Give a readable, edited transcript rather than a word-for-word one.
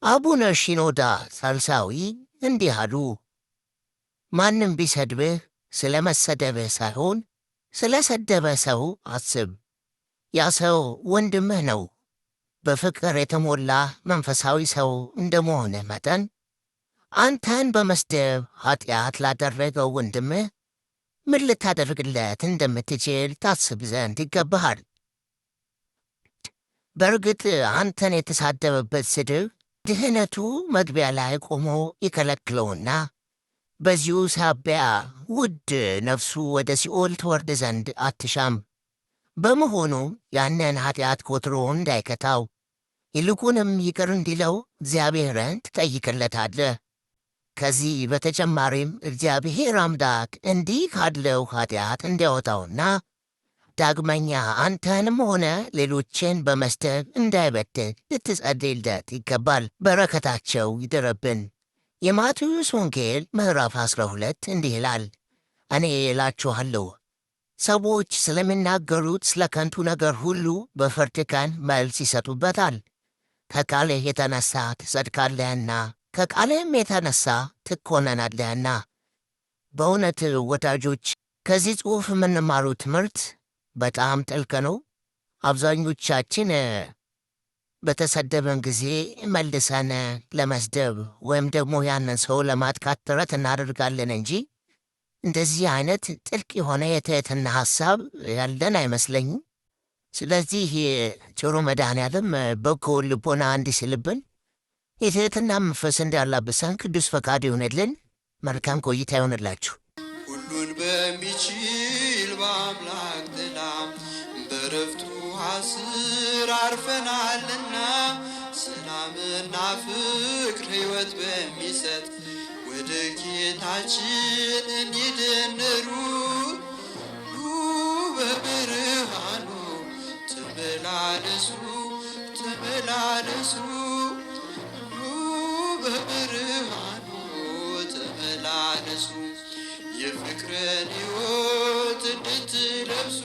አቡነ ሺኖዳ ሳልሳዊ እንዲህ አሉ። ማንም ቢሰድብህ ስለ መሰደብህ ሳይሆን ስለ ሰደበ ሰው አስብ። ያ ሰው ወንድምህ ነው። በፍቅር የተሞላ መንፈሳዊ ሰው እንደመሆንህ መጠን አንተን በመስደብ ኃጢአት ላደረገው ወንድምህ ምን ልታደርግለት እንደምትችል ታስብ ዘንድ ይገባሃል። በእርግጥ አንተን የተሳደበበት ስድብ ድህነቱ መግቢያ ላይ ቆሞ ይከለክለውና በዚሁ ሳቢያ ውድ ነፍሱ ወደ ሲኦል ትወርድ ዘንድ አትሻም። በመሆኑ ያንን ኃጢአት ቆጥሮ እንዳይከታው ይልቁንም ይቅር እንዲለው እግዚአብሔርን ትጠይቅለታለህ። ከዚህ በተጨማሪም እግዚአብሔር አምላክ እንዲህ ካለው ኃጢአት እንዲያወጣውና ዳግመኛ አንተንም ሆነ ሌሎችን በመስደብ እንዳይበድል ልትጸልይለት ይገባል። በረከታቸው ይደረብን። የማቴዎስ ወንጌል ምዕራፍ 12 እንዲህ ይላል፣ እኔ እላችኋለሁ ሰዎች ስለሚናገሩት ስለ ከንቱ ነገር ሁሉ በፍርድ ቀን መልስ ይሰጡበታል። ከቃልህ የተነሣ ትጸድቃለህና ከቃልህም የተነሣ ትኮነናለህና። በእውነት ወዳጆች፣ ከዚህ ጽሑፍ የምንማሩ ትምህርት በጣም ጥልቅ ነው። አብዛኞቻችን በተሰደበን ጊዜ መልሰን ለመስደብ ወይም ደግሞ ያንን ሰው ለማጥቃት ጥረት እናደርጋለን እንጂ እንደዚህ አይነት ጥልቅ የሆነ የትህትና ሐሳብ ያለን አይመስለኝም። ስለዚህ ቸሩ መድኃኔዓለም በጎ ልቦና እንዲስልብን የትህትና መንፈስ እንዲያላብሰን ቅዱስ ፈቃድ ይሁንልን። መልካም ቆይታ ይሆንላችሁ። ሁሉን በሚችል በአምላክ ጥላ በረፍቱ ስር አርፈናልና ሰላምና ፍቅር ሕይወት በሚሰጥ ወደ ጌታችን እንሂድ እንሩጥ። ኑ በብርሃኑ ተመላለሱ ተመላለሱ ኑ በብርሃኑ ተመላለሱ የፍቅርን ሕይወት እንድትለብሱ።